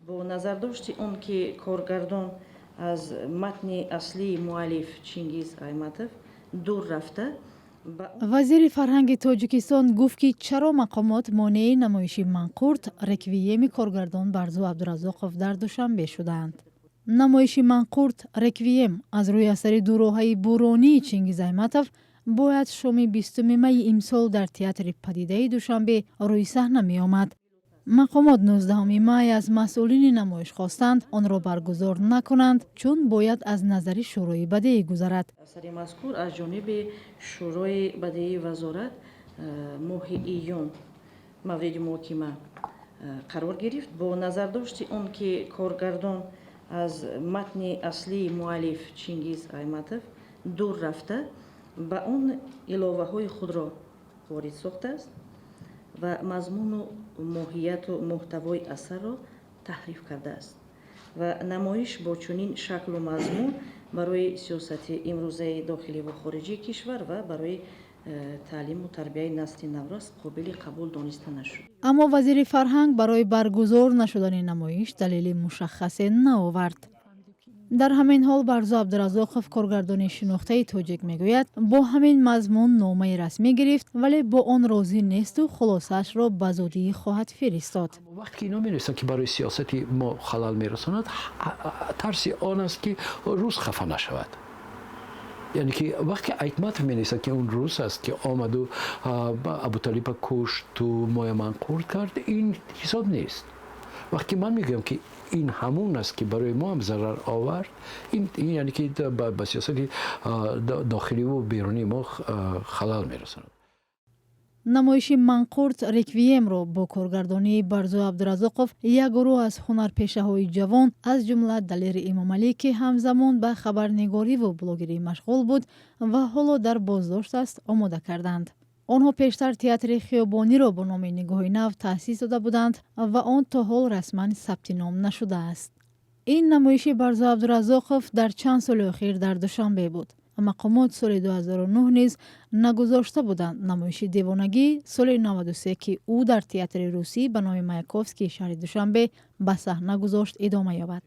Бо назардошти он ки коргардон аз матни аслии муаллиф Чингиз Айтматов дур рафта. Вазири фарҳанги Тоҷикистон гуфт, ки чаро мақомот монеи намоиши «Манқурт: Реквиеми» коргардон Барзу Абдуразоқов дар Душанбе шудаанд. Намоиши «Манқурт: Реквием» аз рӯи асари дуроҳаи Буронии Чингиз Айтматов бояд шоми 20 майи имсол дар театри Падидаи Душанбе рӯи саҳна меомад. Мақомот 19 май аз масъулини намоиш хостанд, онро баргузор накунанд, чун бояд аз назари Шӯрои бадеӣ гузарад. Асари мазкур аз ҷониби Шӯрои бадеии вазорат моҳи июн мавриди муҳокима қарор гирифт. Бо назардошти он ки коргардон аз матни аслии муаллиф Чингиз Айтматов дур рафта, ба он иловаҳои худро ворид сохтааст ва мазмуну моҳияту муҳтавои асарро таҳриф кардааст ва намоиш бо чунин шаклу мазмун барои сиёсати имрӯзаи дохилӣ ва хориҷии кишвар ва барои таълиму тарбияи насли наврас қобили қабул дониста нашуд. Аммо вазири фарҳанг барои баргузор нашудани намоиш далели мушаххасе наовард. Дар ҳамин ҳол Барзу Абдуразоқов, коргардони шинохтаи тоҷик, мегӯяд, бо ҳамин мазмун номаи расмӣ гирифт, вале бо он розӣ несту хулосаашро ба зудӣ хоҳад фиристод. Вақте ки ино менависанд, ки барои сиёсати мо халал мерасонад, тарси он аст, ки рус хафа нашавад. Яъне ки вақте Айтматов менависад, ки он рус аст, ки омаду Абуталипа кушту моя манқурт кард, ин ҳисоб нест. Вақте ман мегӯям, ки ин ҳамун аст, ки барои мо ҳам зарар овард, ин яъне ки ба сиёсати дохиливу берунии мо халал мерасонад. Намоиши «Манқурт: Реквиемро» бо коргардонии Барзу Абдуразоқов як гурӯҳ аз ҳунарпешаҳои ҷавон, аз ҷумла Далери Эмомалӣ, ки ҳамзамон ба хабарнигориву блогерӣ машғул буд ва ҳоло дар боздошт аст, омода карданд. Онҳо пештар театри хиёбониро бо номи «Нигоҳи нав» таъсис дода буданд ва он то ҳол расман сабти ном нашудааст. Ин намоиши Барзу Абдуразоқов дар чанд соли охир дар Душанбе буд. Мақомот соли 2009 низ нагузошта буданд намоиши «Девонагӣ» соли 93, ки ӯ дар театри русӣ ба номи Маяковскии шаҳри Душанбе ба саҳна гузошт, идома ёбад.